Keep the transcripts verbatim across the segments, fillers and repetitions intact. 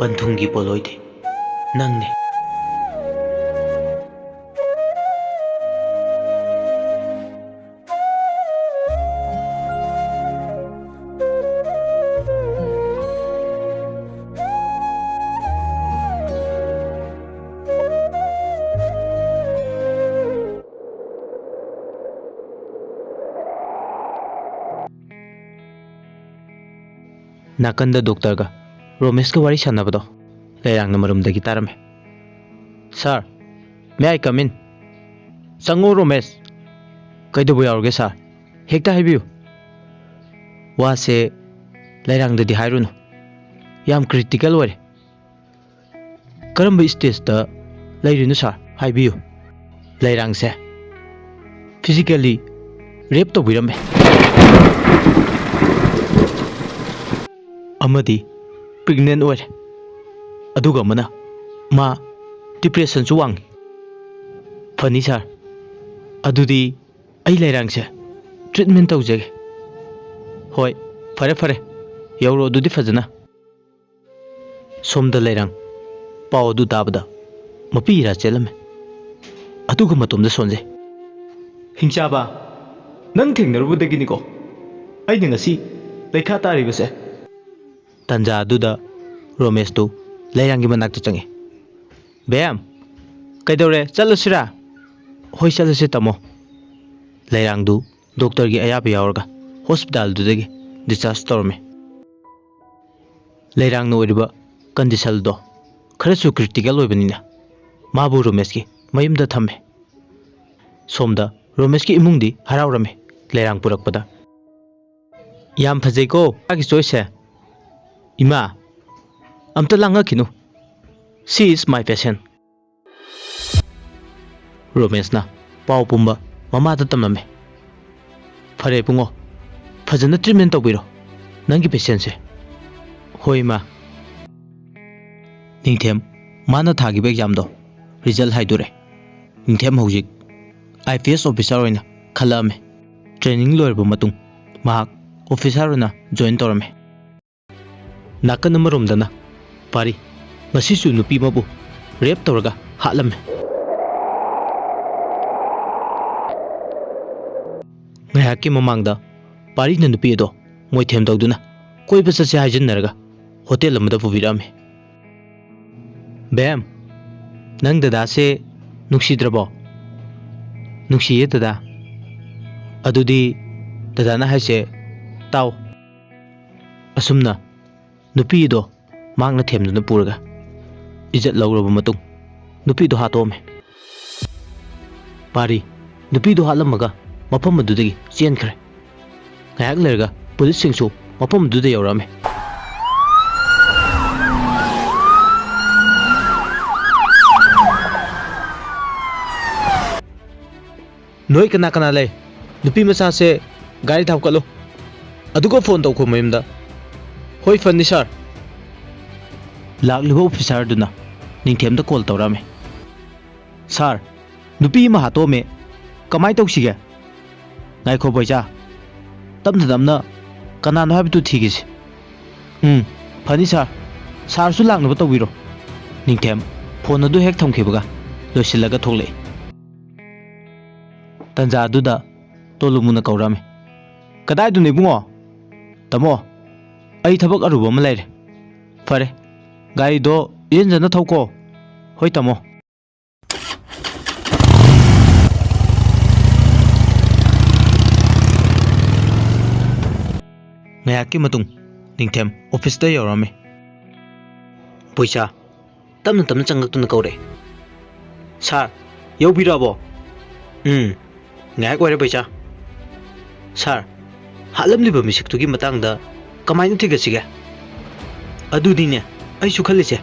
ꯄꯟꯊꯨꯡꯒꯤ ꯄꯣꯠꯂꯣꯏꯗꯤ ꯅꯪꯅꯤ꯫ ꯅꯥꯀꯟꯗ ꯗꯣꯛꯇꯔꯒ ꯔꯣꯃꯦꯁꯀ ꯋꯥꯔꯤ ꯁꯥꯟꯅꯕꯗꯣ ꯂꯩꯔꯥꯡꯅ ꯃꯔꯨꯝꯗꯒꯤ ꯇꯥꯔꯝꯃꯦ꯫ "Sir, may I come in?" "ꯆꯪꯉꯣ ꯔꯣꯃꯦꯁ꯫ ꯀꯩꯗꯧꯕ ꯌꯥꯎꯔꯒꯦ sir? ꯍꯦꯛꯇ ꯍꯥꯏꯕꯤꯌꯨ꯫ ꯋꯥꯁꯦ ꯂꯩꯔꯥꯡꯗꯗꯤ ꯍꯥꯏꯔꯨꯅꯨ꯫ ꯌꯥꯝ critical ꯑꯣꯏꯔꯦ꯫" "ꯀꯔꯝꯕ stageꯇ ꯂꯩꯔꯤꯅꯣ sir? ꯍꯥꯏꯕꯤꯌꯨ꯫" "ꯂꯩꯔꯥꯡꯁꯦ physically rape ꯇꯧꯕꯤꯔꯝꯃꯦ꯫ ꯑꯃꯗꯤ pregnant ꯑꯣꯏꯔꯦ꯫ ꯑꯗꯨꯒ ꯑꯃꯅ ꯃꯥ depressionꯁꯨ ꯋꯥꯡꯉꯤ꯫" "ꯐꯅꯤ sir꯫ ꯑꯗꯨꯗꯤ ꯑꯩ ꯂꯩꯔꯥꯡꯁꯦ treatment ꯇꯧꯖꯒꯦ꯫" "ꯍꯣꯏ, ꯐꯔꯦ ꯐꯔꯦ꯫ ꯌꯧꯔꯣ ꯑꯗꯨꯗꯤ ꯐꯖꯅ꯫" ꯁꯣꯝꯗ ꯂꯩꯔꯥꯡ ꯄꯥꯎ ꯑꯗꯨ ꯇꯥꯕꯗ ꯃꯄꯤ ꯏꯔꯥ ꯆꯦꯜꯂꯝꯃꯦ꯫ ꯑꯗꯨꯒ ꯃꯇꯣꯝꯗ ꯁꯣꯟꯖꯩ꯫ "ꯍꯤꯡꯆꯥꯕ, ꯅꯪ ꯊꯦꯡꯅꯔꯨꯕꯗꯒꯤꯅꯤꯀꯣ ꯑꯩꯅ ꯉꯁꯤ ꯂꯩꯈꯥ ꯇꯥꯔꯤꯕꯁꯦ꯫" ꯇꯟꯖꯥ ꯑꯗꯨꯗ ꯔꯣꯃꯦꯁꯇꯨ ꯂꯩꯔꯥꯡꯒꯤ ꯃꯅꯥꯛꯇ ꯆꯪꯉꯤ꯫ "ꯕꯦꯝ, ꯀꯩꯗꯧꯔꯦ? ꯆꯠꯂꯁꯤꯔꯥ?" "ꯍꯣꯏ, ꯆꯠꯂꯁꯤ ꯇꯥꯃꯣ꯫" ꯂꯩꯔꯥꯡꯗꯨ ꯗꯣꯛꯇꯔꯒꯤ ꯑꯌꯥꯕ ꯌꯥꯎꯔꯒ ꯍꯣꯁꯄꯤꯇꯥꯜꯗꯨꯗꯒꯤ discharge ꯇꯧꯔꯝꯃꯤ꯫ ꯂꯩꯔꯥꯡꯅ ꯑꯣꯏꯔꯤꯕ conditionꯗꯣ ꯈꯔꯁꯨ critical ꯑꯣꯏꯕꯅꯤꯅ ꯃꯥꯕꯨ ꯔꯣꯃꯦꯁꯀꯤ ꯃꯌꯨꯝꯗ ꯊꯝꯃꯦ꯫ ꯁꯣꯝꯗ ꯔꯣꯃꯦꯁꯀꯤ ꯏꯃꯨꯡꯗꯤ ꯍꯔꯥꯎꯔꯝꯃꯤ ꯂꯩꯔꯥꯡ ꯄꯨꯔꯛꯄꯗ꯫ "ꯌꯥꯝ ꯐꯖꯩꯀꯣ ꯃꯥꯒꯤ choiceꯁꯦ꯫ ꯏꯃꯥ, ꯑꯝꯇ ꯂꯥꯡꯉꯛꯈꯤꯅꯨ꯫ She is my patient꯫" ꯔꯣꯃꯦꯁꯅ ꯄꯥꯎ ꯄꯨꯝꯕ ꯃꯃꯥꯗ ꯇꯝꯂꯝꯃꯤ꯫ "ꯐꯔꯦ ꯏꯕꯨꯡꯉꯣ, ꯐꯖꯅ treatment ꯇꯧꯕꯤꯔꯣ ꯅꯪꯒꯤ patientꯁꯦ꯫" "ꯍꯣꯏ ꯏꯃꯥ꯫" ꯅꯤꯡꯊꯦꯝ ꯃꯥꯅ ꯊꯥꯈꯤꯕ examꯗꯣ result ꯍꯥꯏꯗꯣꯔꯦ꯫ ꯅꯤꯡꯊꯦꯝ ꯍꯧꯖꯤꯛ IPS officer ꯑꯣꯏꯅ ꯈꯜꯂꯛꯑꯝꯃꯤ꯫ Training ꯂꯣꯏꯔꯕ ꯃꯇꯨꯡ ꯃꯍꯥꯛ officer ꯑꯣꯏꯅ join ꯇꯧꯔꯝꯃꯤ꯫ ꯅꯥꯀꯟ ꯑꯃꯔꯣꯝꯗꯅ ꯄꯥꯔꯤ, ꯉꯁꯤꯁꯨ ꯅꯨꯄꯤ ꯑꯃꯕꯨ ꯔꯦꯞ ꯇꯧꯔꯒ ꯍꯥꯠꯂꯝꯃꯦ꯫ ꯉꯥꯏꯍꯥꯛꯀꯤ ꯃꯃꯥꯡꯗ ꯄꯥꯔꯤꯅ ꯅꯨꯄꯤ ꯑꯗꯣ ꯃꯣꯏꯊꯦꯝ ꯇꯧꯗꯨꯅ ꯀꯣꯏꯕ ꯆꯠꯁꯦ ꯍꯥꯏꯖꯤꯟꯅꯔꯒ ꯍꯣꯇꯦꯜ ꯑꯃꯗ ꯄꯨꯕꯤꯔꯛꯑꯝꯃꯤ꯫ "ꯕꯦꯝ, ꯅꯪ ꯗꯗꯥꯁꯦ ꯅꯨꯡꯁꯤꯗ꯭ꯔꯕꯣ?" "ꯅꯨꯡꯁꯤꯌꯦ ꯗꯗꯥ꯫ ꯑꯗꯨꯗꯤ ꯗꯗꯥꯅ ꯍꯥꯏꯁꯦ ꯇꯥꯎ꯫" ꯑꯁꯨꯝꯅ ꯅꯨꯄꯤꯗꯣ ꯃꯍꯥꯛꯅ ꯊꯦꯝꯗꯨꯅ ꯄꯨꯔꯒ ꯏꯖꯠ ꯂꯧꯔꯕ ꯃꯇꯨꯡ ꯅꯨꯄꯤꯗꯣ ꯍꯥꯠꯇꯣꯛꯑꯝꯃꯦ꯫ ꯄꯥꯔꯤ ꯅꯨꯄꯤꯗꯣ ꯍꯥꯠꯂꯝꯃꯒ ꯃꯐꯝ ꯑꯗꯨꯗꯒꯤ ꯆꯦꯟꯈ꯭ꯔꯦ꯫ ꯉꯥꯏꯍꯥꯛ ꯂꯩꯔꯒ ꯄꯨꯂꯤꯁꯁꯤꯡꯁꯨ ꯃꯐꯝ ꯑꯗꯨꯗ ꯌꯧꯔꯛꯑꯝꯃꯦ꯫ "ꯅꯣꯏ ꯀꯅꯥ ꯀꯅꯥ ꯂꯩ? ꯅꯨꯄꯤ ꯃꯆꯥꯁꯦ ꯒꯥꯔꯤ ꯊꯥꯎ ꯀꯠꯂꯨ, ꯑꯗꯨꯒ ꯐꯣꯟ ꯇꯧꯈꯣ ꯃꯌꯨꯝꯗ꯫" "ꯍꯣꯏ, ꯐꯅꯤ ꯁꯥꯔ꯫" ꯂꯥꯛꯂꯤꯕ ꯑꯣꯐꯤꯁꯥꯔꯗꯨꯅ ꯅꯤꯡꯊꯦꯝꯗ ꯀꯣꯜ ꯇꯧꯔꯛꯑꯝꯃꯦ꯫ "ꯁꯥꯔ, ꯅꯨꯄꯤ ꯑꯃ ꯍꯥꯠꯇꯣꯛꯑꯝꯃꯦ, ꯀꯃꯥꯏꯅ ꯇꯧꯁꯤꯒꯦ?" "ꯉꯥꯏꯈꯣ ꯕꯣꯏꯆꯥ, ꯇꯞꯅ ꯇꯞꯅ ꯀꯅꯥꯅꯣ ꯍꯥꯏꯕꯗꯨ ꯊꯤꯒꯦꯁꯦ꯫" "ꯎꯝ, ꯐꯅꯤ ꯁꯥꯔ, ꯁꯥꯔꯁꯨ ꯂꯥꯛꯅꯕ ꯇꯧꯕꯤꯔꯣ꯫" ꯅꯤꯡꯊꯦꯝ ꯐꯣꯟ ꯑꯗꯨ ꯍꯦꯛ ꯊꯝꯈꯤꯕꯒ ꯂꯣꯏꯁꯤꯜꯂꯒ ꯊꯣꯛꯂꯛꯏ꯫ ꯇꯟꯖꯥ ꯑꯗꯨꯗ ꯇꯣꯂꯨꯃꯨꯅ ꯀꯧꯔꯛꯑꯝꯃꯤ꯫ "ꯀꯗꯥꯏꯗꯅꯣ ꯏꯕꯨꯡꯉꯣ?" "ꯇꯥꯃꯣ, ꯑꯩ ꯊꯕꯛ ꯑꯔꯨꯕ ꯑꯃ ꯂꯩꯔꯦ꯫" "ꯐꯔꯦ, ꯒꯥꯔꯤꯗꯣ ꯏꯔꯦꯟꯖꯅ ꯊꯧꯀꯣ꯫" "ꯍꯣꯏ ꯇꯥꯃꯣ꯫" ꯉꯥꯏꯍꯥꯛꯀꯤ ꯃꯇꯨꯡ ꯅꯤꯡꯊꯦꯝ ꯑꯣꯐꯤꯁꯇ ꯌꯧꯔꯝꯃꯤ꯫ ꯄꯣꯏꯆꯥ ꯇꯞꯅ ꯇꯞꯅ ꯆꯪꯂꯛꯇꯨꯅ ꯀꯧꯔꯛꯑꯦ, "ꯁꯥꯔ, ꯌꯧꯕꯤꯔꯛꯑꯕꯣ?" "ꯎꯝ, ꯉꯥꯏꯍꯥꯛ ꯑꯣꯏꯔꯦ ꯄꯣꯏꯆꯥ꯫" "ꯁꯥꯔ, ꯍꯥꯠꯂꯝꯂꯤꯕ ꯃꯤꯁꯛꯇꯨꯒꯤ ꯃꯇꯥꯡꯗ ꯀꯃꯥꯏꯅ ꯊꯤꯒꯠꯁꯤꯒꯦ?" "ꯑꯗꯨꯅꯤꯅꯦ ꯑꯩꯁꯨ ꯈꯜꯂꯤꯁꯦ꯫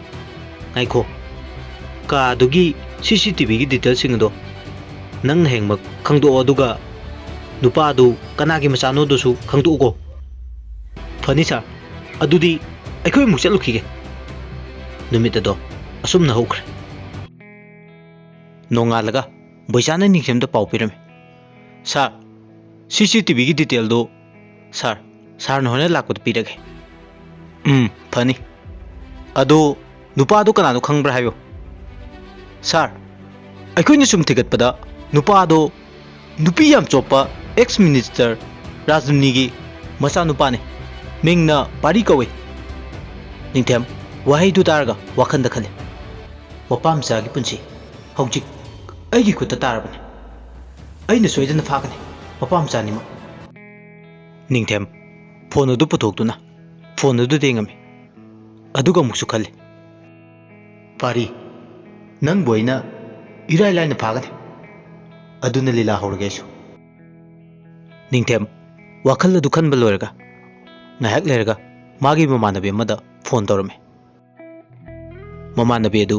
ꯉꯥꯏꯈꯣ, ꯀꯥꯗꯨꯒꯤ ꯁꯤ ꯁꯤ ꯇꯤ ꯚꯤꯒꯤ ꯗꯤꯇꯦꯜꯁꯤꯡ ꯑꯗꯣ ꯅꯪꯅ ꯍꯌꯦꯡꯃꯛ ꯈꯪꯗꯣꯛꯑꯣ, ꯑꯗꯨꯒ ꯅꯨꯄꯥꯗꯨ ꯀꯅꯥꯒꯤ ꯃꯆꯥꯅꯣꯗꯨꯁꯨ ꯈꯪꯗꯣꯛꯎꯀꯣ꯫" "ꯐꯅꯤ ꯁꯥꯔ, ꯑꯗꯨꯗꯤ ꯑꯩꯈꯣꯏ ꯑꯃꯨꯛ ꯆꯠꯂꯨꯈꯤꯒꯦ꯫" ꯅꯨꯃꯤꯠ ꯑꯗꯣ ꯑꯁꯨꯝꯅ ꯍꯧꯈ꯭ꯔꯦ꯫ ꯅꯣꯡꯉꯥꯜꯂꯒ ꯕꯣꯏꯆꯥꯅ ꯅꯤꯡꯊꯦꯝꯗ ꯄꯥꯎ ꯄꯤꯔꯝꯃꯤ, "ꯁꯥꯔ, ꯁꯤ ꯁꯤ ꯇꯤ ꯚꯤꯒꯤ ꯗꯤꯇꯦꯜꯗꯨ ꯁꯥꯔ, ꯁꯥꯔꯅ ꯍꯣꯔꯦꯟ ꯂꯥꯛꯄꯗ ꯄꯤꯔꯒꯦ꯫" "ꯎꯝ, ꯐꯅꯤ꯫" ꯑꯗꯣ ꯅꯨꯄꯥꯗꯣ ꯀꯅꯥꯅꯣ ꯈꯪꯕ꯭ꯔꯥ ꯍꯥꯏꯌꯣ꯫ ꯁꯥꯔ, ꯑꯩꯈꯣꯏꯅ ꯁꯨꯝ ꯊꯤꯒꯠꯄꯗ ꯅꯨꯄꯥꯗꯣ ꯅꯨꯄꯤ ꯌꯥꯝ ꯆꯣꯞꯄ ex minister ꯔꯥꯖꯃꯅꯤꯒꯤ ꯃꯆꯥꯅꯨꯄꯥꯅꯤ꯫ ꯃꯤꯡꯅ ꯄꯥꯔꯤ ꯀꯧꯏ꯫ ꯅꯤꯡꯊꯦꯝ ꯋꯥꯍꯩꯗꯨ ꯇꯥꯔꯒ ꯋꯥꯈꯜꯗ ꯈꯜꯂꯤ, "ꯃꯄꯥ ꯃꯆꯥꯒꯤ ꯄꯨꯟꯁꯤ ꯍꯧꯖꯤꯛ ꯑꯩꯒꯤ ꯈꯨꯠꯇ ꯇꯥꯔꯕꯅꯤ꯫ ꯑꯩꯅ ꯁꯣꯏꯗꯅ ꯐꯥꯒꯅꯤ ꯃꯄꯥ ꯃꯆꯥ ꯑꯅꯤꯃꯛ꯫" ꯅꯤꯡꯊꯦꯝ ꯐꯣꯟ ꯑꯗꯨ ꯄꯨꯊꯣꯛꯇꯨꯅ ꯐꯣꯟ ꯑꯗꯨꯗ ꯌꯦꯡꯉꯝꯃꯤ꯫ ꯑꯗꯨꯒ ꯑꯃꯨꯛꯁꯨ ꯈꯜꯂꯤ, "ꯄꯥꯔꯤ, ꯅꯪꯕꯨ ꯑꯩꯅ ꯏꯔꯥꯏ ꯂꯥꯏꯅ ꯐꯥꯒꯅꯤ꯫ ꯑꯗꯨꯅ ꯂꯤꯂꯥ ꯍꯧꯔꯒꯦ ꯑꯩꯁꯨ꯫" ꯅꯤꯡꯊꯦꯝ ꯋꯥꯈꯜ ꯑꯗꯨ ꯈꯟꯕ ꯂꯣꯏꯔꯒ ꯉꯥꯏꯍꯥꯛ ꯂꯩꯔꯒ ꯃꯥꯒꯤ ꯃꯃꯥꯟꯅꯕꯤ ꯑꯃꯗ ꯐꯣꯟ ꯇꯧꯔꯝꯃꯤ꯫ ꯃꯃꯥꯟꯅꯕꯤ ꯑꯗꯨ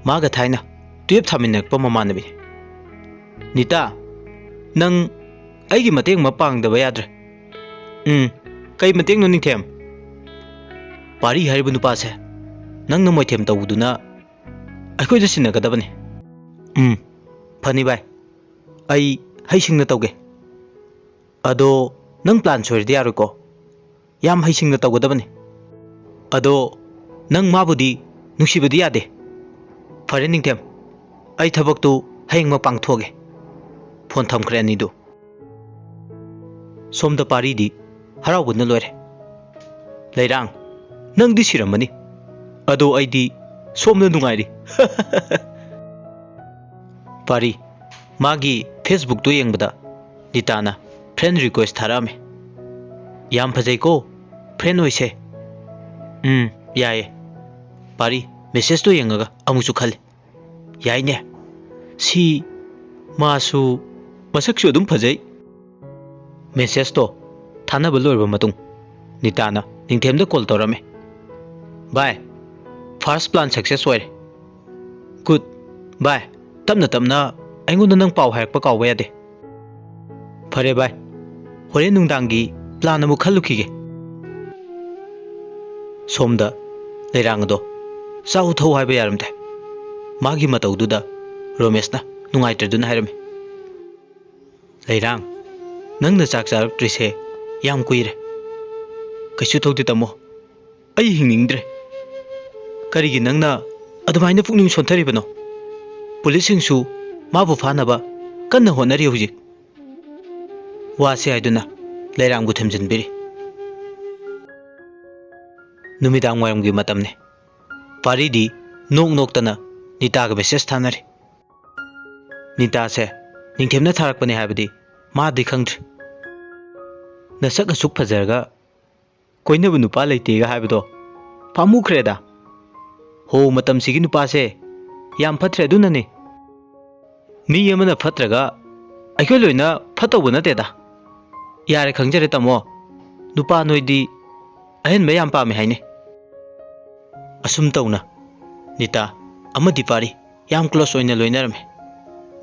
ꯃꯥꯒ ꯊꯥꯏꯅ ꯇꯨꯌꯦꯞ ꯊꯥꯃꯤꯟꯅꯔꯛꯄ ꯃꯃꯥꯟꯅꯕꯤꯅꯤ꯫ "ꯅꯤꯇꯥ, ꯅꯪ ꯑꯩꯒꯤ ꯃꯇꯦꯡ ꯑꯃ ꯄꯥꯡꯗꯕ ꯌꯥꯗ꯭ꯔꯦ꯫" "ꯎꯝ, ꯀꯩ ꯃꯇꯦꯡꯅꯣ ꯅꯤꯡꯊꯦꯝ?" "ꯄꯥꯔꯤ ꯍꯥꯏꯔꯤꯕ ꯅꯨꯄꯥꯁꯦ ꯅꯪꯅ ꯃꯣꯏꯊꯦꯝ ꯇꯧꯕꯗꯨꯅ ꯑꯩꯈꯣꯏꯗ ꯁꯤꯟꯅꯒꯗꯕꯅꯤ꯫" "ꯎꯝ, ꯐꯅꯤ ꯚꯥꯏ, ꯑꯩ ꯍꯩꯁꯤꯡꯅ ꯇꯧꯒꯦ꯫ ꯑꯗꯣ ꯅꯪ ꯄ꯭ꯂꯥꯟ ꯁꯣꯏꯔꯗꯤ ꯌꯥꯔꯣꯏꯀꯣ꯫ ꯌꯥꯝ ꯍꯩꯁꯤꯡꯅ ꯇꯧꯒꯗꯕꯅꯤ꯫ ꯑꯗꯣ ꯅꯪ ꯃꯥꯕꯨꯗꯤ ꯅꯨꯡꯁꯤꯕꯗꯤ ꯌꯥꯗꯦ꯫ ꯐꯔꯦ ꯅꯤꯡꯊꯦꯝ, ꯑꯩ ꯊꯕꯛꯇꯨ ꯍꯌꯦꯡꯃꯛ ꯄꯥꯡꯊꯣꯛꯑꯒꯦ꯫" ꯐꯣꯟ ꯊꯝꯈ꯭ꯔꯦ ꯑꯅꯤꯗꯨ꯫ ꯁꯣꯝꯗ ꯄꯥꯔꯤꯗꯤ ꯍꯔꯥꯎꯕꯅ ꯂꯣꯏꯔꯦ꯫ "ꯂꯩꯔꯥꯡ, ꯅꯪꯗꯤ ꯁꯤꯔꯝꯃꯅꯤ꯫ ꯑꯗꯣ ꯑꯩꯗꯤ ꯁꯣꯝꯗ ꯅꯨꯡꯉꯥꯏꯔꯤ꯫" ꯄꯥꯔꯤ ꯃꯥꯒꯤ Facebookꯇꯨ ꯌꯦꯡꯕꯗ ꯅꯤꯇꯥꯅ friend request ꯊꯥꯔꯛꯑꯝꯃꯤ꯫ "ꯌꯥꯝ ꯐꯖꯩꯀꯣ, friend ꯑꯣꯏꯁꯦ꯫" "ꯎꯝ, ꯌꯥꯏꯌꯦ꯫" ꯄꯥꯔꯤ messageꯇꯣ ꯌꯦꯡꯉꯒ ꯑꯃꯨꯛꯁꯨ ꯈꯜꯂꯤ, "ꯌꯥꯏꯅꯦ, ꯁꯤ ꯃꯥꯁꯨ ꯃꯁꯛꯁꯨ ꯑꯗꯨꯝ ꯐꯖꯩ꯫" Messageꯇꯣ ꯊꯥꯅꯕ ꯂꯣꯏꯔꯕ ꯃꯇꯨꯡ ꯅꯤꯇꯥꯅ ꯅꯤꯡꯊꯦꯝꯗ call ꯇꯧꯔꯝꯃꯤ꯫ "ꯚꯥꯏ, first plan success ꯑꯣꯏꯔꯦ꯫" "Good꯫ ꯚꯥꯏ, ꯇꯞꯅ ꯇꯞꯅ ꯑꯩꯉꯣꯟꯗ ꯅꯪ ꯄꯥꯎ ꯍꯥꯏꯔꯛꯄ ꯀꯥꯎꯕ ꯌꯥꯗꯦ꯫" "ꯐꯔꯦ ꯚꯥꯏ, ꯍꯣꯔꯦꯟ ꯅꯨꯡꯗꯥꯡꯒꯤ plan ꯑꯃꯨꯛ ꯈꯜꯂꯨꯈꯤꯒꯦ꯫" ꯁꯣꯝꯗ ꯂꯩꯔꯥꯡ ꯑꯗꯣ ꯆꯥꯎ ꯊꯧ ꯍꯥꯏꯕ ꯌꯥꯔꯝꯗꯦ꯫ ꯃꯥꯒꯤ ꯃꯇꯧꯗꯨꯗ ꯔꯣꯃꯦꯁꯅ ꯅꯨꯡꯉꯥꯏꯇ꯭ꯔꯗꯨꯅ ꯍꯥꯏꯔꯝꯃꯤ, "ꯂꯩꯔꯥꯡ, ꯅꯪꯅ ꯆꯥꯛ ꯆꯥꯔꯛꯇ꯭ꯔꯤꯁꯦ ꯌꯥꯝ ꯀꯨꯏꯔꯦ꯫ ꯀꯩꯁꯨ ꯇꯧꯗꯦ ꯇꯥꯃꯣ, ꯑꯩ ꯍꯤꯡꯅꯤꯡꯗ꯭ꯔꯦ꯫" "ꯀꯔꯤꯒꯤ ꯅꯪꯅ ꯑꯗꯨꯃꯥꯏꯅ ꯄꯨꯛꯅꯤꯡ ꯁꯣꯟꯊꯔꯤꯕꯅꯣ? ꯄꯨꯂꯤꯁꯁꯤꯡꯁꯨ ꯃꯥꯕꯨ ꯐꯥꯅꯕ ꯀꯟꯅ ꯍꯣꯠꯅꯔꯤ ꯍꯧꯖꯤꯛ꯫" ꯋꯥꯁꯤ ꯍꯥꯏꯗꯨꯅ ꯂꯩꯔꯥꯡꯕꯨ ꯊꯦꯝꯖꯤꯟꯕꯤꯔꯤ꯫ ꯅꯨꯃꯤꯗꯥꯡ ꯋꯥꯏꯔꯝꯒꯤ ꯃꯇꯝꯅꯤ꯫ ꯄꯥꯔꯤꯗꯤ ꯅꯣꯛ ꯅꯣꯛꯇꯅ ꯅꯤꯇꯥꯒ ꯃꯦꯁꯦꯖ ꯊꯥꯅꯔꯤ꯫ ꯅꯤꯇꯥꯁꯦ ꯅꯤꯡꯊꯦꯝꯅ ꯊꯥꯔꯛꯄꯅꯦ ꯍꯥꯏꯕꯗꯤ ꯃꯥꯗꯤ ꯈꯪꯗ꯭ꯔꯤ꯫ "ꯅꯁꯛ ꯑꯁꯨꯛ ꯐꯖꯔꯒ ꯀꯣꯏꯅꯕ ꯅꯨꯄꯥ ꯂꯩꯇꯦꯒ ꯍꯥꯏꯕꯗꯣ ꯄꯥꯝꯃꯨꯈ꯭ꯔꯦꯗ꯫ ꯍꯣ, ꯃꯇꯝꯁꯤꯒꯤ ꯅꯨꯄꯥꯁꯦ ꯌꯥꯝ ꯐꯠꯇ꯭ꯔꯦ, ꯑꯗꯨꯅꯅꯦ꯫" "ꯃꯤ ꯑꯃꯅ ꯐꯠꯇ꯭ꯔꯒ ꯑꯩꯈꯣꯏ ꯂꯣꯏꯅ ꯐꯠꯇꯧꯕ ꯅꯠꯇꯦꯗ꯫ ꯌꯥꯔꯦ, ꯈꯪꯖꯔꯦ ꯇꯥꯃꯣ꯫ ꯅꯨꯄꯥ ꯅꯣꯏꯗꯤ ꯑꯍꯦꯟꯕ ꯌꯥꯝ ꯄꯥꯝꯃꯦ ꯍꯥꯏꯅꯦ꯫" ꯑꯁꯨꯝ ꯇꯧꯅ ꯅꯤꯇꯥ ꯑꯃꯗꯤ ꯄꯥꯔꯤ ꯌꯥꯝ ꯀ꯭ꯂꯣꯁ ꯑꯣꯏꯅ ꯂꯣꯏꯅꯔꯝꯃꯤ꯫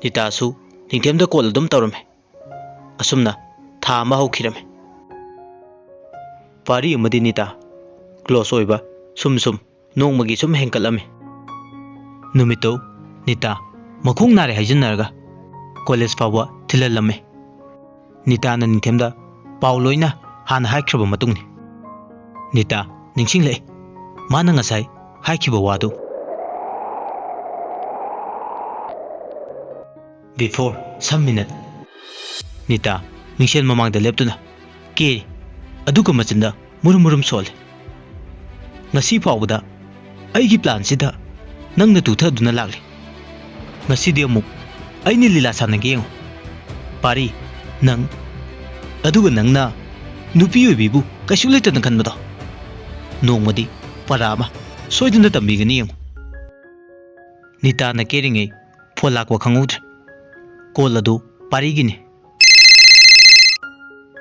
ꯅꯤꯇꯥꯁꯨ ꯅꯤꯡꯊꯦꯝꯗ ꯀꯣꯜ ꯑꯗꯨꯝ ꯇꯧꯔꯝꯃꯤ꯫ ꯑꯁꯨꯝꯅ ꯊꯥ ꯑꯃ ꯍꯧꯈꯤꯔꯝꯃꯤ꯫ ꯄꯥꯔꯤ ꯑꯃꯗꯤ ꯅꯤꯇꯥ ꯀ꯭ꯂꯣꯁ ꯑꯣꯏꯕ ꯁꯨꯝ ꯁꯨꯝ ꯅꯣꯡꯃꯒꯤ ꯁꯨꯝ ꯍꯦꯟꯀꯠꯂꯝꯃꯤ꯫ ꯅꯨꯃꯤꯠꯇꯨ ꯅꯤꯇꯥ ꯃꯈꯣꯡ ꯅꯥꯔꯦ ꯍꯥꯏꯖꯤꯟꯅꯔꯒ ꯀꯣꯂꯦꯖ ꯐꯥꯎꯕ ꯊꯤꯜꯍꯜꯂꯝꯃꯤ꯫ ꯅꯤꯇꯥꯅ ꯅꯤꯡꯊꯦꯝꯗ ꯄꯥꯎ ꯂꯣꯏꯅ ꯍꯥꯟꯅ ꯍꯥꯏꯈ꯭ꯔꯕ ꯃꯇꯨꯡꯅꯤ꯫ ꯅꯤꯇꯥ ꯅꯤꯡꯁꯤꯡꯂꯛꯏ ꯃꯥꯅ ꯉꯁꯥꯏ ꯍꯥꯏꯈꯤꯕ ꯋꯥꯗꯨ꯫ Before some minute꯫ ꯅꯤꯇꯥ ꯃꯤꯡꯁꯦꯜ ꯃꯃꯥꯡꯗ ꯂꯦꯞꯇꯨꯅ ꯀꯦꯔꯤ, ꯑꯗꯨꯒ ꯃꯆꯤꯟꯗ ꯃꯨꯔꯨꯝ ꯃꯨꯔꯨꯝ ꯁꯣꯜꯂꯤ꯫ "ꯉꯁꯤ ꯐꯥꯎꯕꯗ ꯑꯩꯒꯤ ꯄ꯭ꯂꯥꯟꯁꯤꯗ ꯅꯪꯅ ꯇꯨꯊꯗꯨꯅ ꯂꯥꯛꯂꯤ꯫ ꯉꯁꯤꯗꯤ ꯑꯃꯨꯛ ꯑꯩꯅ ꯂꯤꯂꯥ ꯁꯥꯟꯅꯒꯦ ꯌꯦꯡꯉꯨ꯫ ꯄꯥꯔꯤ, ꯅꯪ, ꯑꯗꯨꯒ ꯅꯪꯅ ꯅꯨꯄꯤ ꯑꯣꯏꯕꯤꯕꯨ ꯀꯩꯁꯨ ꯂꯩꯇꯅ ꯈꯟꯕꯗꯣ, ꯅꯣꯡꯃꯗꯤ ꯄꯔꯥ ꯑꯃ ꯁꯣꯏꯗꯅ ꯇꯝꯕꯤꯒꯅꯤ ꯌꯦꯡꯉꯨ꯫" ꯅꯤꯇꯥꯅ ꯀꯦꯔꯤꯉꯩ ꯐꯣꯟ ꯂꯥꯛꯄ ꯈꯪꯍꯧꯗ꯭ꯔꯦ꯫ ꯀꯣꯜ ꯑꯗꯨ ꯄꯥꯔꯤꯒꯤꯅꯤ꯫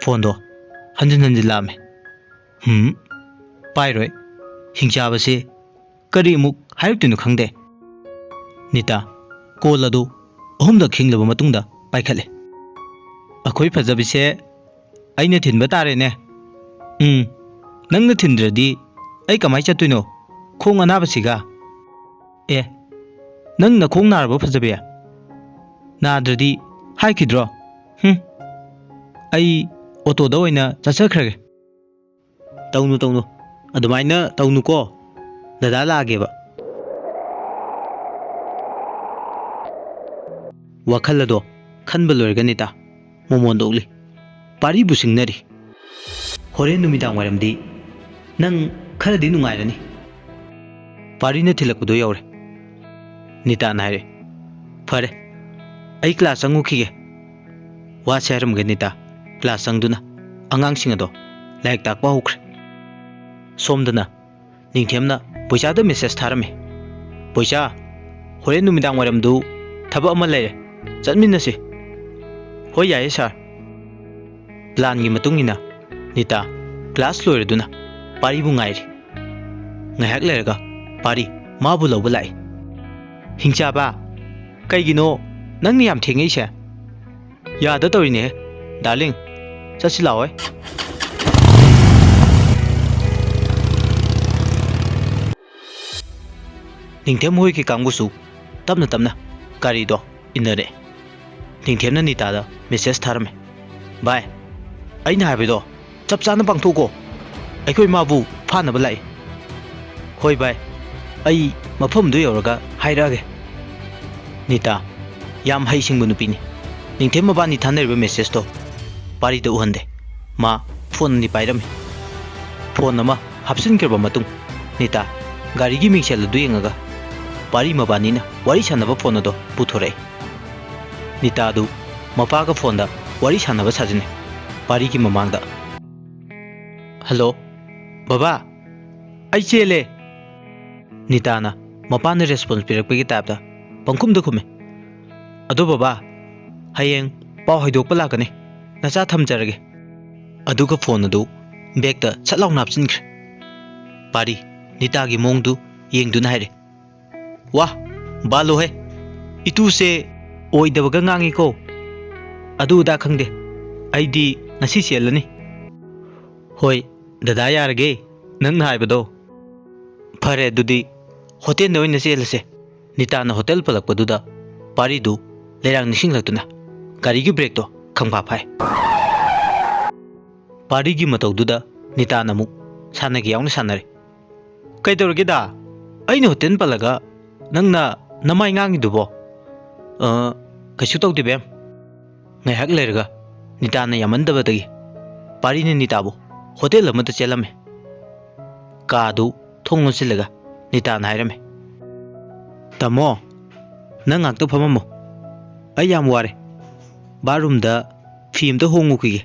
ꯐꯣꯟꯗꯣ ꯍꯟꯖꯤꯟ ꯍꯟꯖꯤꯟ ꯂꯥꯛꯑꯝꯃꯦ꯫ "ꯍꯨꯝ, ꯄꯥꯏꯔꯣꯏ꯫ ꯍꯤꯡꯆꯥꯕꯁꯦ ꯀꯔꯤ ꯑꯃꯨꯛ ꯍꯥꯏꯔꯛꯇꯣꯏꯅꯣ ꯈꯪꯗꯦ꯫" ꯅꯤꯇꯥ ꯀꯣꯜ ꯑꯗꯨ ꯑꯍꯨꯝꯂꯛ ꯈꯤꯡꯂꯕ ꯃꯇꯨꯡꯗ ꯄꯥꯏꯈꯠꯂꯦ꯫ "ꯑꯩꯈꯣꯏ ꯐꯖꯕꯤꯁꯦ ꯑꯩꯅ ꯊꯤꯟꯕ ꯇꯥꯔꯦꯅꯦ꯫" "ꯎꯝ, ꯅꯪꯅ ꯊꯤꯟꯗ꯭ꯔꯗꯤ ꯑꯩ ꯀꯃꯥꯏ ꯆꯠꯇꯣꯏꯅꯣ, ꯈꯣꯡ ꯑꯅꯥꯕꯁꯤꯒ?" "ꯑꯦ, ꯅꯪ ꯅꯈꯣꯡ ꯅꯥꯔꯕꯣ ꯐꯖꯕꯤ?" "ꯅꯥꯗ꯭ꯔꯗꯤ ꯍꯥꯏꯈꯤꯗ꯭ꯔꯣ? ꯍꯨꯝ, ꯑꯩ ꯑꯣꯇꯣꯗ ꯑꯣꯏꯅ ꯆꯠꯆꯈ꯭ꯔꯒꯦ꯫" "ꯇꯧꯅꯨ, ꯇꯧꯅꯨ, ꯑꯗꯨꯃꯥꯏꯅ ꯇꯧꯅꯨꯀꯣ꯫ ꯗꯗꯥ ꯂꯥꯛꯑꯒꯦꯕ꯫ ꯋꯥꯈꯜ ꯑꯗꯣ ꯈꯟꯕ ꯂꯣꯏꯔꯒ ꯅꯤꯇꯥ ꯃꯣꯃꯣꯟꯗ ꯎꯛꯂꯤ꯫ ꯄꯥꯔꯤꯕꯨ ꯁꯤꯡꯅꯔꯤ꯫ "ꯍꯣꯔꯦꯟ ꯅꯨꯃꯤꯗꯥꯡ ꯋꯥꯏꯔꯝꯗꯤ ꯅꯪ ꯈꯔꯗꯤ ꯅꯨꯡꯉꯥꯏꯔꯅꯤ꯫ ꯄꯥꯔꯤꯅ ꯊꯤꯜꯂꯛꯄꯗꯣ ꯌꯧꯔꯦ꯫" ꯅꯤꯇꯥꯅ ꯍꯥꯏꯔꯦ꯫ "ꯐꯔꯦ, ꯑꯩ ꯀ꯭ꯂꯥꯁ ꯆꯪꯉꯨꯈꯤꯒꯦ꯫" ꯋꯥꯁꯦ ꯍꯥꯏꯔꯝꯒꯦ ꯅꯤꯇꯥ ꯀ꯭ꯂꯥꯁ ꯆꯪꯗꯨꯅ ꯑꯉꯥꯡꯁꯤꯡ ꯑꯗꯣ ꯂꯥꯏꯔꯤꯛ ꯇꯥꯛꯄ ꯍꯧꯈ꯭ꯔꯦ꯫ ꯁꯣꯝꯗꯅ ꯅꯤꯡꯊꯦꯝꯅ ꯕꯣꯏꯆꯥꯗ ꯃꯦꯁꯦꯖ ꯊꯥꯔꯝꯃꯤ꯫ "ꯕꯣꯏꯆꯥ, ꯍꯣꯔꯦꯟ ꯅꯨꯃꯤꯗꯥꯡ ꯋꯥꯏꯔꯝꯗꯨ ꯊꯕꯛ ꯑꯃ ꯂꯩꯔꯦ, ꯆꯠꯃꯤꯟꯅꯁꯤ꯫" "ꯍꯣꯏ, ꯌꯥꯏꯌꯦ ꯁꯥꯔ꯫" ꯄ꯭ꯂꯥꯟꯒꯤ ꯃꯇꯨꯡ ꯏꯟꯅ ꯅꯤꯇꯥ ꯀ꯭ꯂꯥꯁ ꯂꯣꯏꯔꯗꯨꯅ ꯄꯥꯔꯤꯕꯨ ꯉꯥꯏꯔꯤ꯫ ꯉꯥꯏꯍꯥꯛ ꯂꯩꯔꯒ ꯄꯥꯔꯤ ꯃꯥꯕꯨ ꯂꯧꯕ ꯂꯥꯛꯏ꯫ "ꯍꯤꯡꯆꯥꯕ, ꯀꯩꯒꯤꯅꯣ ꯅꯪꯅ ꯌꯥꯝ ꯊꯦꯡꯉꯛꯏꯁꯦ?" "ꯌꯥꯗ ꯇꯧꯔꯤꯅꯦꯍꯦ, ꯗꯥꯔꯂꯤꯡ꯫ ꯆꯠꯁꯤ ꯂꯥꯛꯑꯣꯍꯦ꯫" ꯅꯤꯡꯊꯦꯝ ꯍꯣꯏꯒꯤ ꯀꯥꯡꯕꯨꯁꯨ ꯇꯞꯅ ꯇꯞꯅ ꯒꯥꯔꯤꯗꯣ ꯏꯟꯅꯔꯛꯑꯦ꯫ ꯅꯤꯡꯊꯦꯝꯅ ꯅꯤꯇꯥꯗ ꯃꯦꯁꯦꯖ ꯊꯥꯔꯝꯃꯦ꯫ "ꯚꯥꯏ, ꯑꯩꯅ ꯍꯥꯏꯕꯗꯣ ꯆꯞ ꯆꯥꯅ ꯄꯥꯡꯊꯣꯛꯀꯣ꯫ ꯑꯩꯈꯣꯏ ꯃꯥꯕꯨ ꯐꯥꯅꯕ ꯂꯥꯛꯏ꯫" "ꯍꯣꯏ ꯚꯥꯏ, ꯑꯩ ꯃꯐꯝꯗꯨ ꯌꯧꯔꯒ ꯍꯥꯏꯔꯛꯑꯒꯦ꯫" ꯅꯤꯇꯥ ꯌꯥꯝ ꯍꯩꯁꯤꯡꯕ ꯅꯨꯄꯤꯅꯤ꯫ ꯅꯤꯡꯊꯦꯝ ꯃꯕꯥꯅꯤ ꯊꯥꯅꯔꯤꯕ ꯃꯦꯁꯦꯖꯇꯣ ꯄꯥꯔꯤꯗ ꯎꯍꯟꯗꯦ꯫ ꯃꯥ ꯐꯣꯟ ꯑꯅꯤ ꯄꯥꯏꯔꯝꯃꯤ꯫ ꯐꯣꯟ ꯑꯃ ꯍꯥꯞꯆꯤꯟꯈ꯭ꯔꯕ ꯃꯇꯨꯡ ꯅꯤꯇꯥ ꯒꯥꯔꯤꯒꯤ ꯃꯤꯡꯁꯦꯜ ꯑꯗꯨ ꯌꯦꯡꯉꯒ ꯄꯥꯔꯤ ꯃꯕꯥꯅꯤꯅ ꯋꯥꯔꯤ ꯁꯥꯟꯅꯕ ꯐꯣꯟ ꯑꯗꯣ ꯄꯨꯊꯣꯔꯛꯏ꯫ ꯅꯤꯇꯥꯗꯨ ꯃꯄꯥꯒ ꯐꯣꯟꯗ ꯋꯥꯔꯤ ꯁꯥꯟꯅꯕ ꯁꯥꯖꯤꯟꯅꯩ꯫ ꯄꯥꯔꯤꯒꯤ ꯃꯃꯥꯡꯗ꯫ "ꯍꯜꯂꯣ, ꯕꯕꯥ, ꯑꯩ ꯆꯦꯜꯂꯦ꯫" ꯅꯤꯇꯥꯅ ꯃꯄꯥꯅ ꯔꯦꯁꯄꯣꯟꯁ ꯄꯤꯔꯛꯄꯒꯤ ꯇꯥꯏꯞꯇ ꯄꯪꯈꯨꯝꯗ ꯈꯨꯝꯃꯤ꯫ "ꯑꯗꯣ ꯕꯕꯥ, ꯍꯌꯦꯡ ꯄꯥꯎ ꯍꯥꯏꯗꯣꯛꯄ ꯂꯥꯛꯀꯅꯤ꯫ ꯅꯆꯥ ꯊꯝꯖꯔꯒꯦ꯫" ꯑꯗꯨꯒ ꯐꯣꯟ ꯑꯗꯨ ꯕꯦꯛꯇ ꯁꯠ ꯂꯥꯎꯅ ꯍꯥꯞꯆꯤꯟꯈ꯭ꯔꯦ꯫ ꯄꯥꯔꯤ ꯅꯤꯇꯥꯒꯤ ꯃꯑꯣꯡꯗꯨ ꯌꯦꯡꯗꯨꯅ ꯍꯥꯏꯔꯦ꯫ "ꯋꯥ, ꯕꯥꯂꯣꯍꯦ, ꯏꯇꯨꯁꯦ ꯑꯣꯏꯗꯕꯒ ꯉꯥꯡꯉꯤꯀꯣ꯫ ꯑꯗꯨ ꯑꯗꯥ ꯈꯪꯗꯦ, ꯑꯩꯗꯤ ꯉꯁꯤ ꯆꯦꯜꯂꯅꯤ꯫" "ꯍꯣꯏ, ꯗꯗꯥ, ꯌꯥꯔꯒꯦ, ꯅꯪꯅ ꯍꯥꯏꯕꯗꯣ꯫" "ꯐꯔꯦ, ꯑꯗꯨꯗꯤ ꯍꯣꯇꯦꯜꯗ ꯑꯣꯏꯅ ꯆꯦꯜꯂꯁꯦ꯫" ꯅꯤꯇꯥꯅ ꯍꯣꯇꯦꯜ ꯄꯜꯂꯛꯄꯗꯨꯗ ꯄꯥꯔꯤꯗꯨ ꯂꯩꯔꯥꯡ ꯅꯤꯡꯁꯤꯡꯂꯛꯇꯨꯅ ꯒꯥꯔꯤꯒꯤ ꯕ꯭ꯔꯦꯛꯇꯣ ꯈꯪꯐꯥ ꯐꯥꯏ꯫ ꯄꯥꯔꯤꯒꯤ ꯃꯇꯧꯗꯨꯗ ꯅꯤꯇꯥꯅ ꯑꯃꯨꯛ ꯁꯥꯟꯅꯒꯦ ꯌꯥꯎꯅ ꯁꯥꯟꯅꯔꯦ꯫ ꯀꯩꯗꯧꯔꯒꯦꯗ? ꯑꯩꯅ ꯍꯣꯇꯦꯜ ꯄꯜꯂꯒ ꯅꯪꯅ ꯅꯃꯥꯏ ꯉꯥꯡꯉꯤꯗꯨꯕꯣ? ꯑ, ꯀꯩꯁꯨ ꯇꯧꯗꯦ, ꯕꯦꯝ꯫ ꯉꯥꯏꯍꯥꯛ ꯂꯩꯔꯒ ꯅꯤꯇꯥꯅ ꯌꯥꯝꯃꯟꯗꯕꯗꯒꯤ ꯄꯥꯔꯤꯅ ꯅꯤꯇꯥꯕꯨ ꯍꯣꯇꯦꯜ ꯑꯃꯗ ꯆꯦꯜꯂꯝꯃꯦ꯫ ꯀꯥꯗꯨ ꯊꯣꯡ ꯂꯣꯟꯁꯤꯜꯂꯒ ꯅꯤꯇꯥꯅ ꯍꯥꯏꯔꯝꯃꯦ, "ꯇꯥꯃꯣ, ꯅꯪ ꯉꯥꯛꯇ ꯐꯝꯃꯝꯃꯣ꯫ ꯑꯩ ꯌꯥꯝ ꯋꯥꯔꯦ꯫ ꯕꯥꯠꯔꯨꯝꯗ ꯐꯤ ꯑꯝꯇ ꯍꯣꯡꯉꯨꯈꯤꯒꯦ꯫"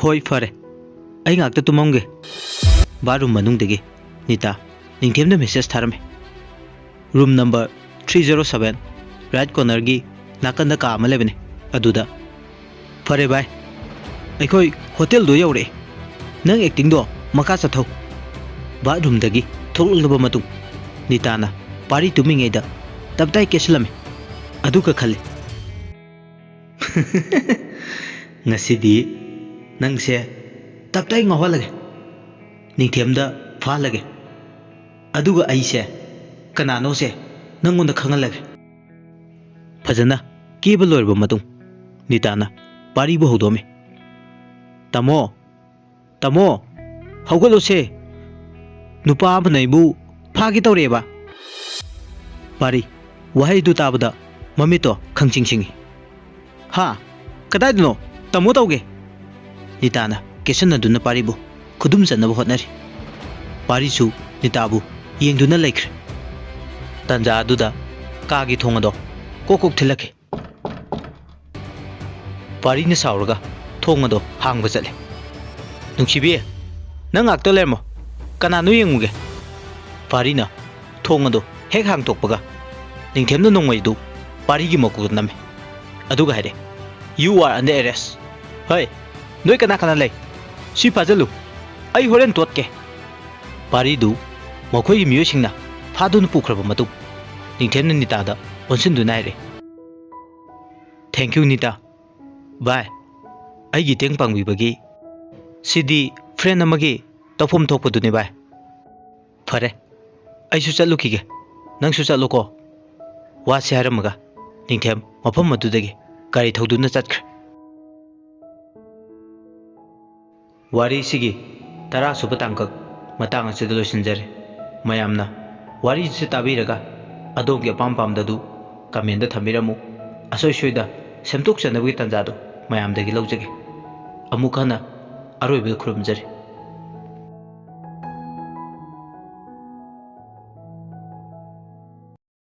"ꯍꯣꯏ, ꯐꯔꯦ꯫ ꯑꯩ ꯉꯥꯛꯇ ꯇꯨꯝꯃꯝꯒꯦ꯫" ꯕꯥꯠꯔꯨꯝ ꯃꯅꯨꯡꯗꯒꯤ ꯅꯤꯇꯥ ꯅꯤꯡꯊꯦꯝꯗ ꯃꯦꯁꯦꯖ ꯊꯥꯔꯝꯃꯤ꯫ "Room number three zero seven, right ꯀꯣꯔꯅꯔꯒꯤ ꯅꯥꯀꯟꯗ ꯀꯥ ꯑꯃ ꯂꯩꯕꯅꯦ, ꯑꯗꯨꯗ꯫" "ꯐꯔꯦ ꯚꯥꯏ, ꯑꯩꯈꯣꯏ ꯍꯣꯇꯦꯜꯗꯣ ꯌꯧꯔꯛꯑꯦ꯫ ꯅꯪ ꯑꯦꯛꯇꯤꯡꯗꯣ ꯃꯈꯥ ꯆꯠꯊꯧ꯫" ꯕꯥꯠꯔꯨꯝꯗꯒꯤ ꯊꯣꯛꯂꯛꯂꯕ ꯃꯇꯨꯡ ꯅꯤꯇꯥꯅ ꯄꯥꯔꯤ ꯇꯨꯝꯃꯤꯉꯩꯗ ꯇꯞꯇꯥꯏ ꯀꯦꯁꯤꯜꯂꯝꯃꯤ꯫ ꯑꯗꯨꯒ ꯈꯜꯂꯤ, "ꯉꯁꯤꯗꯤ ꯅꯪꯁꯦ ꯇꯞꯇꯥꯏ ꯉꯥꯎꯍꯜꯂꯒꯦ, ꯅꯤꯡꯊꯦꯝꯗ ꯐꯥꯍꯜꯂꯒꯦ, ꯑꯗꯨꯒ ꯑꯩꯁꯦ ꯀꯅꯥꯅꯣꯁꯦ ꯅꯪꯉꯣꯟꯗ ꯈꯪꯍꯜꯂꯒꯦ꯫" ꯐꯖꯅ ꯀꯦꯕ ꯂꯣꯏꯔꯕ ꯃꯇꯨꯡ ꯅꯤꯇꯥꯅ ꯄꯥꯔꯤꯕꯨ ꯍꯧꯗꯣꯛꯑꯝꯃꯤ꯫ "ꯇꯥꯃꯣ, ꯇꯥꯃꯣ, ꯍꯧꯒꯠꯂꯣꯁꯦ꯫ ꯅꯨꯄꯥ ꯑꯃꯅ ꯑꯩꯕꯨ ꯐꯥꯒꯦ ꯇꯧꯔꯛꯑꯦꯕ꯫" ꯄꯥꯔꯤ ꯋꯥꯍꯩꯗꯨ ꯇꯥꯕꯗ ꯃꯃꯤꯠꯇꯣ ꯈꯪꯁꯤꯡ ꯁꯤꯡꯉꯤ꯫ "ꯍꯥ? ꯀꯗꯥꯏꯗꯅꯣ? ꯇꯥꯃꯣ ꯇꯧꯒꯦ꯫" ꯅꯤꯇꯥꯅ ꯀꯦꯁꯟꯅꯗꯨꯅ ꯄꯥꯔꯤꯕꯨ ꯈꯨꯗꯨꯝ ꯆꯟꯅꯕ ꯍꯣꯠꯅꯔꯤ꯫ ꯄꯥꯔꯤꯁꯨ ꯅꯤꯇꯥꯕꯨ ꯌꯦꯡꯗꯨꯅ ꯂꯩꯈ꯭ꯔꯦ꯫ ꯇꯥꯟꯖꯥ ꯑꯗꯨꯗ ꯀꯥꯒꯤ ꯊꯣꯡ ꯑꯗꯣ ꯀꯣꯛ ꯀꯣꯛ ꯊꯤꯜꯂꯛꯈꯤ꯫ ꯄꯥꯔꯤꯅ ꯁꯥꯎꯔꯒ ꯊꯣꯡ ꯑꯗꯣ ꯍꯥꯡꯕ ꯆꯠꯂꯦ꯫ "ꯅꯨꯡꯁꯤꯕꯤ, ꯅꯪ ꯉꯥꯛꯇ ꯂꯩꯔꯝꯃꯣ, ꯀꯅꯥꯅꯣ ꯌꯦꯡꯉꯨꯒꯦ꯫" ꯄꯥꯔꯤꯅ ꯊꯣꯡ ꯑꯗꯣ ꯍꯦꯛ ꯍꯥꯡꯇꯣꯛꯄꯒ ꯅꯤꯡꯊꯦꯝꯅ ꯅꯣꯡꯃꯩꯗꯨ ꯄꯥꯔꯤꯒꯤ ꯃꯀꯣꯛꯇ ꯅꯝꯃꯤ꯫ ꯑꯗꯨꯒ ꯍꯥꯏꯔꯦ, "You are under arrest꯫ ꯍꯩ, ꯅꯣꯏ ꯀꯅꯥ ꯀꯅꯥ ꯂꯩ? ꯁꯤ ꯐꯥꯖꯜꯂꯨ, ꯑꯩ ꯍꯣꯔꯦꯟ ꯇꯣꯠꯀꯦ꯫" ꯄꯥꯔꯤꯗꯨ ꯃꯈꯣꯏꯒꯤ ꯃꯤꯑꯣꯏꯁꯤꯡꯅ ꯐꯥꯗꯨꯅ ꯄꯨꯈ꯭ꯔꯕ ꯃꯇꯨꯡ ꯅꯤꯡꯊꯦꯝꯅ ꯅꯤꯇꯥꯗ ꯑꯣꯟꯁꯤꯟꯗꯨꯅ ꯍꯥꯏꯔꯦ, "Thank you, ꯅꯤꯇꯥ꯫ ꯚꯥꯏ, ꯑꯩꯒꯤ ꯃꯇꯦꯡ ꯄꯥꯡꯕꯤꯕꯒꯤ ꯁꯤꯗꯤ friend ꯑꯃꯒꯤ ꯇꯧꯐꯝ ꯊꯣꯛꯄꯗꯨꯅꯤ ꯚꯥꯏ꯫ ꯐꯔꯦ, ꯑꯩꯁꯨ ꯆꯠꯂꯨꯈꯤꯒꯦ, ꯅꯪꯁꯨ ꯆꯠꯂꯣꯀꯣ꯫" ꯋꯥꯁꯤ ꯍꯥꯏꯔꯝꯃꯒ ꯅꯤꯡꯊꯦꯝ ꯃꯐꯝ ꯑꯗꯨꯗꯒꯤ ꯒꯥꯔꯤ ꯊꯧꯗꯨꯅ ꯆꯠꯈ꯭ꯔꯦ꯫ ꯋꯥꯔꯤꯁꯤꯒꯤ ꯇꯔꯥꯁꯨꯕ ꯇꯥꯡꯀꯛ ꯃꯇꯥꯡ ꯑꯁꯤꯗ ꯂꯣꯏꯁꯤꯟꯖꯔꯦ꯫ ꯃꯌꯥꯝꯅ ꯋꯥꯔꯤꯁꯤ ꯇꯥꯕꯤꯔꯒ ꯑꯗꯣꯝꯒꯤ ꯑꯄꯥꯝ ꯄꯥꯝꯗꯗꯨ comment ꯊꯝꯕꯤꯔꯝꯃꯨ꯫ ꯑꯁꯣꯏ ꯁꯣꯏꯗ ꯁꯦꯝꯗꯣꯛꯆꯅꯕꯒꯤ ꯇꯥꯟꯖꯥꯗꯨ ꯃꯌꯥꯝꯗꯒꯤ ꯂꯧꯖꯒꯦ꯫ ꯑꯃꯨꯛ ꯍꯟꯅ ꯑꯔꯣꯏꯕꯗ ꯈꯨꯔꯨꯝꯖꯔꯤ꯫